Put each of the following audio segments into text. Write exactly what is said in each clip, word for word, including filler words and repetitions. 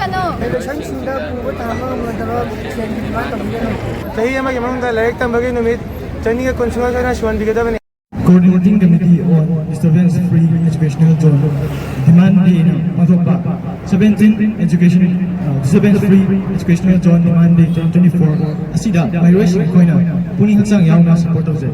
ꯀꯩꯅꯣ? Regulationꯁꯤꯡꯗ ꯄꯨꯕ ꯊꯥꯡꯕ ꯉꯝꯂꯣꯏꯗꯕ ꯁꯦꯜꯒꯤ demand ꯇꯧꯕꯤꯒꯅꯨ꯫ ꯆꯍꯤ ꯑꯃꯒꯤ ꯃꯅꯨꯡꯗ ꯂꯥꯏꯔꯤꯛ ꯇꯝꯕꯒꯤ ꯅꯨꯃꯤꯠ ꯆꯅꯤꯒ ꯀꯨꯟ ꯁꯨꯡꯁꯣꯏ ꯁꯣꯏꯗꯅ ꯁꯨꯍꯟꯕꯤꯒꯗꯕꯅꯤ꯫ Coordinating Committee on Disturbance Free Educational Zone Demand Day ꯅ ꯄꯥꯡꯊꯣꯛꯄ seventeen Education, ꯑ, Disturbance Free Educational Zone Demand Day twenty twenty-four ꯑꯁꯤꯗ ꯃꯍꯩꯔꯣꯏꯁꯤꯡ ꯑꯩꯈꯣꯏꯅ ꯄꯨꯛꯅꯤꯡ ꯍꯛꯆꯥꯡ ꯌꯥꯎꯅ support ꯇꯧꯖꯩ꯫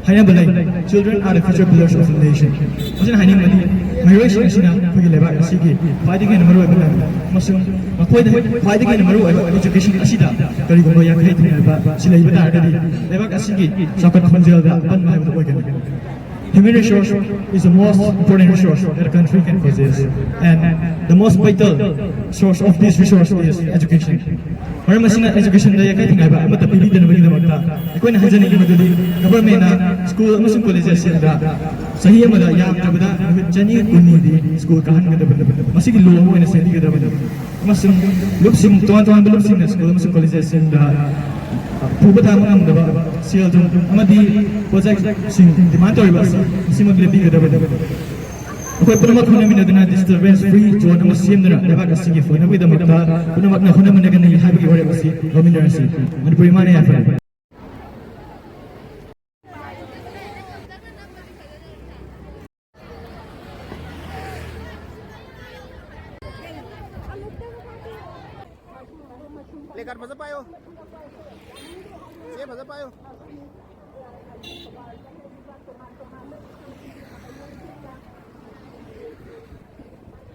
ꯍꯥꯏꯅꯕ ꯂꯩ, "Children are the future pillars of the nation." ꯃꯁꯤꯅ ꯍꯥꯏꯅꯤꯡꯕꯗꯤ ꯃꯍꯩꯔꯣꯏꯁꯤꯡ ꯑꯁꯤꯅ ꯑꯩꯈꯣꯏꯒꯤ ꯂꯩꯕꯥꯛ ꯑꯁꯤꯒꯤ ꯈ꯭ꯋꯥꯏꯗꯒꯤ ꯍꯦꯟꯅ ꯃꯔꯨꯑꯣꯏꯕ ꯂꯟꯅꯤ ꯑꯃꯁꯨꯡ ꯃꯈꯣꯏꯗ ꯈ꯭ꯋꯥꯏꯗꯒꯤ ꯍꯦꯟꯅ ꯃꯔꯨꯑꯣꯏꯕ education ꯑꯁꯤꯗ ꯀꯔꯤꯒꯨꯝꯕ ꯌꯥꯡꯈꯩ ꯊꯤꯡꯅꯕ ꯁꯤꯜꯍꯩꯕ ꯇꯥꯔꯒꯗꯤ ꯂꯩꯕꯥꯛ ꯑꯁꯤꯒꯤ ꯆꯥꯎꯈꯠ ꯈꯣꯡꯖꯦꯜꯗ ꯑꯄꯟꯕ ꯍꯥꯏꯕꯗꯨ ꯑꯣꯏꯒꯅꯤ꯫ Human resource is the most important resource that a country can possess, and the most vital source of this resource is education. ꯃꯔꯝ ꯑꯁꯤꯅ educationꯗ ꯌꯥꯡꯈꯩ ꯊꯤꯡꯅꯕ ꯑꯃꯠꯇ ꯄꯤꯕꯤꯗꯅꯕꯒꯤꯗꯃꯛꯇ ꯑꯩꯈꯣꯏꯅ ꯍꯥꯏꯖꯅꯤꯡꯉꯤ ꯃꯗꯨꯗꯤ governmentꯅ school ꯑꯃꯁꯨꯡ collegesꯁꯤꯡꯗ ꯆꯍꯤ ꯑꯃꯗ ꯌꯥꯝꯗ꯭ꯔꯕꯗ ꯅꯨꯃꯤꯠ ꯆꯅꯤ ꯀꯨꯟꯅꯤꯗꯤ school ꯀꯥꯍꯟꯒꯗꯕꯅꯤ꯫ ꯃꯁꯤꯒꯤ law ꯑꯃ ꯑꯣꯏꯅ ꯁꯦꯝꯕꯤꯒꯗꯕꯅꯤ꯫ ꯑꯃꯁꯨꯡ ꯂꯨꯞꯁꯤꯡ, ꯇꯣꯉꯥꯟ ꯇꯣꯉꯥꯟꯕ ꯂꯨꯞꯁꯤꯡꯅ school ꯑꯃꯁꯨꯡ collegesꯁꯤꯡꯗ ꯄꯨꯕ ꯊꯥꯡꯕ ꯉꯝꯗꯕ ꯁꯦꯜ ꯊꯨꯝ ꯑꯃꯗꯤ ꯄꯣꯠꯆꯥꯛꯁꯤꯡ demand ꯇꯧꯔꯤꯕ ꯑꯁꯤ ꯃꯁꯤꯃꯛ ꯂꯦꯞꯄꯤꯒꯗꯕꯅꯤ꯫ ꯑꯩꯈꯣꯏ ꯄꯨꯝꯅꯃꯛ ꯍꯣꯠꯅꯃꯤꯟꯅꯗꯨꯅ disturbance free zone ꯑꯃ ꯁꯦꯝꯗꯨꯅ ꯂꯩꯕꯥꯛ ꯑꯁꯤꯒꯤ ꯐꯅꯕꯒꯤꯗꯃꯛꯇ ꯄꯨꯝꯅꯃꯛꯅ ꯍꯣꯠꯅꯃꯤꯟꯅꯒꯅꯤ ꯍꯥꯏꯕꯒꯤ ꯋꯥꯔꯦꯞ ꯑꯁꯤ ꯂꯧꯃꯤꯟꯅꯔꯁꯤ꯫ ꯃꯅꯤꯄꯨꯔ ꯏꯃꯥꯅ ꯌꯥꯏꯐꯔꯦ꯫ Placard ꯐꯖ ꯄꯥꯏꯌꯣ꯫ ꯆꯦ ꯐꯖ ꯄꯥꯏꯌꯣ꯫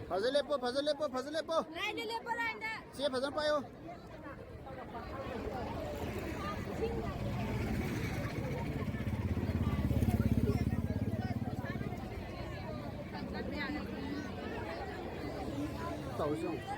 ꯐꯖ ꯂꯦꯞꯄꯣ, ꯐꯖ ꯂꯦꯞꯄꯣ, ꯐꯖ ꯂꯦꯞꯄꯣ꯫ ꯂꯥꯏꯟꯗ ꯂꯦꯞꯄꯣ, ꯂꯥꯏꯟꯗ꯫ ꯆꯦ ꯐꯖꯅ ꯄꯥꯏꯌꯣ꯫ ꯇꯧꯔꯤꯁꯤ ꯌꯦꯡꯉꯨ꯫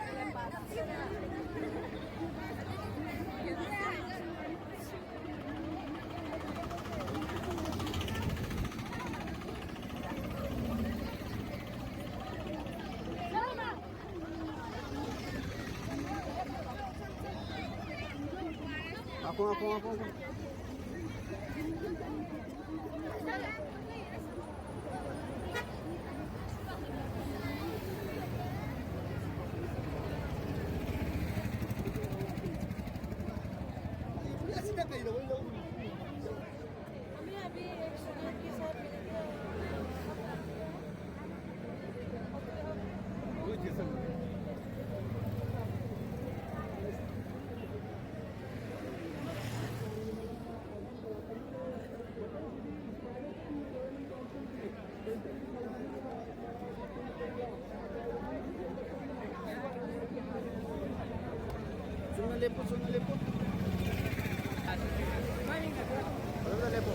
ꯉꯥꯏꯈꯣ, ꯉꯥꯏꯈꯣ, ꯉꯥꯏꯈꯣ, ꯉꯥꯏꯈꯣ꯫ ꯀꯩꯗꯧꯕꯩ ꯂꯧꯔꯤꯅꯣ? अभी, अभी एक स्टूडेंट के साथ मिल गया। ꯆꯨꯝꯅ ꯂꯦꯞꯄꯨ, ꯆꯨꯝꯅ ꯂꯦꯞꯄꯨ꯫ ꯐꯖꯅ ꯂꯦꯞꯄꯨ꯫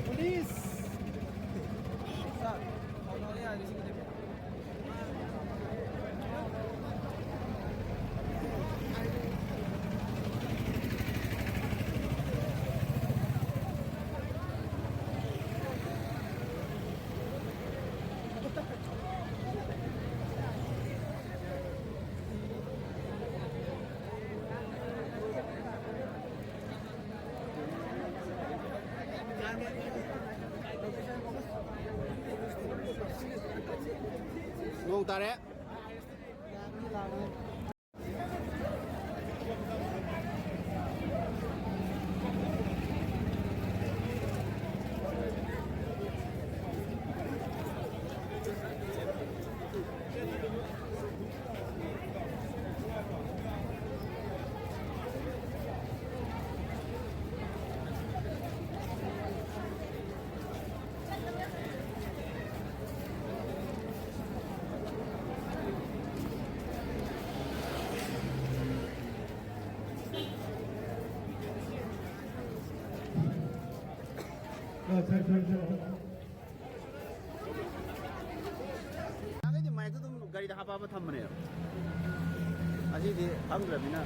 ꯄꯨꯂꯤꯁ! ꯁꯥꯔ, ꯐꯥꯎꯅꯕ ꯌꯥꯔꯗꯤ ꯁꯤꯒꯤ ꯂꯦꯞꯄꯨ꯫ ꯅꯣꯡ ꯇꯥꯔꯦ꯫ ꯅꯍꯥꯟꯈꯩꯗꯤ ꯃꯥꯏꯛꯇ ꯑꯗꯨꯝ ꯒꯥꯔꯤꯗ ꯍꯥꯞꯄ ꯍꯥꯞꯄ ꯊꯝꯕꯅꯦ꯫ ꯉꯁꯤꯗꯤ ꯈꯪꯗ꯭ꯔꯕꯅꯤꯅ